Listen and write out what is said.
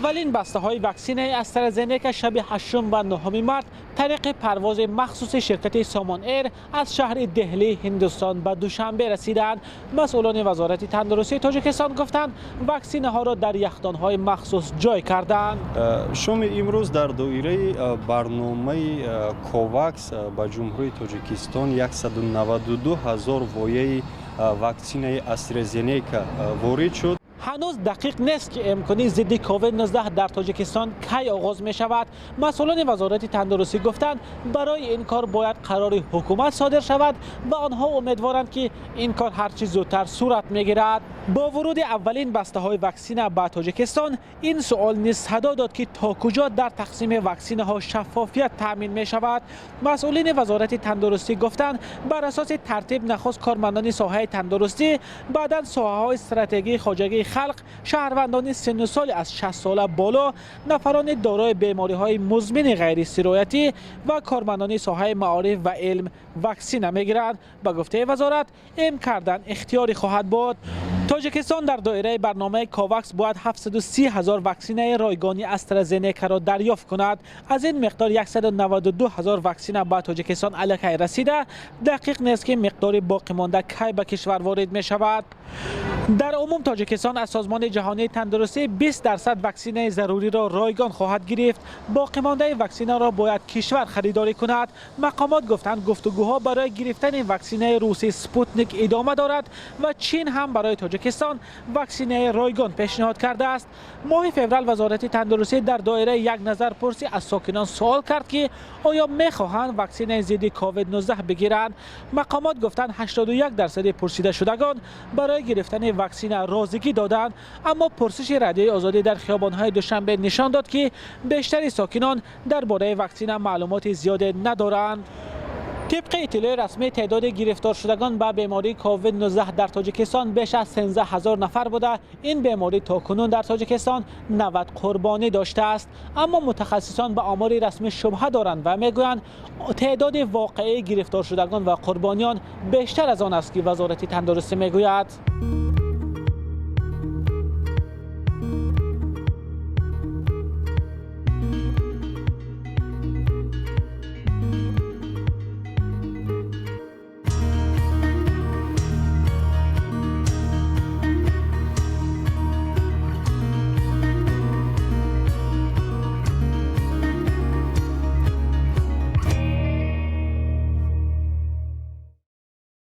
Аввалин бастаҳои ваксинаи АстраЗенека шаби 8 ва 9 март тариқи парвози махсуси ширкати Сомон Эйр аз шаҳри Деҳлии Ҳиндустон ба Душанбе расиданд. Масъулони Вазорати тандурустии Тоҷикистон гуфтанд, ваксинаҳоро дар яхдонҳои махсус ҷой карданд. Шоми имрӯз дар доираи барномаи Ковакс ба Ҷумҳурии Тоҷикистон 192 ҳазор вояи ваксинаи АстраЗенека ворид шуд. Ҳанӯз дақиқ нест, ки эмкунии зидди COVID-19 дар Тоҷикистон кай оғоз мешавад. Масъулони Вазорати тандурустӣ гуфтанд, барои ин кор бояд қарори ҳукумат содир шавад ва онҳо умедворанд, ки ин кор ҳарчи зудтар сурат мегирад. Бо вуруди аввалин бастаҳои ваксина ба Тоҷикистон ин суол низ садо дод, ки то куҷо дар тақсими ваксинаҳо шаффофият таъмин мешавад. Масъулини Вазорати тандурустӣ гуфтанд, бар асоси тартиб нахуст кормандони соҳаи тандурустӣ, баъдан соҳаҳои стратегии хоҷагии халқ, шаҳрвандони синну соли аз 60 сола боло, нафарони дорои бемориҳои музмини ғайрисироятӣ ва кормандони соҳаи маориф ва илм ваксина мегиранд. Ба гуфтаи вазорат, эм кардан ихтиёрӣ хоҳад буд. Тоҷикистон дар доираи барномаи Ковакс бояд 730 ҳазор ваксинаи ройгони АстраЗенекаро дарёфт кунад. Аз ин миқдор 192 ҳазор ваксина ба Тоҷикистон аллакай расида. Дақиқ нест, ки миқдори боқимонда кай ба кишвар ворид мешавад. Дар умум Тоҷикистон аз Созмони ҷаҳонии тандурустӣ 20% ваксинаи заруриро ройгон хоҳад гирифт. Боқимондаи ваксинаро бояд кишвар харидорӣ кунад. Мақомот гуфтанд, гуфтугӯҳо барои гирифтани ваксинаи русии Спутник идома дорад ва Чин ҳам барои Тоҷикистон ваксинаи ройгон пешниҳод кардааст. Моҳи феврал Вазорати тандурустӣ дар доираи як назарпурсӣ аз сокинон суол кард, ки оё мехоҳанд ваксинаи зидди COVID-19 бигиранд. Мақомот гуфтанд, 81% пурсидашудагон барои гирифтани ваксина розигӣ доданд, аммо пурсиши Радиои Озодӣ дар хиёбонҳои Душанбе нишон дод, ки бештари сокинон дар бораи ваксина маълумоти зиёде надоранд. Тибқи иттилои расмӣ, теъдоди гирифторшудагон ба бемории COVID-19 дар Тоҷикистон беш аз 13 ҳазор нафар буда, ин беморӣ то кунун дар Тоҷикистон 90 қурбонӣ доштааст. Аммо мутахассисон ба омори расмӣ шубҳа доранд ва мегӯянд, теъдоди воқеии гирифторшудагон ва қурбониён бештар аз он аст, ки Вазорати тандурустӣ мегӯяд.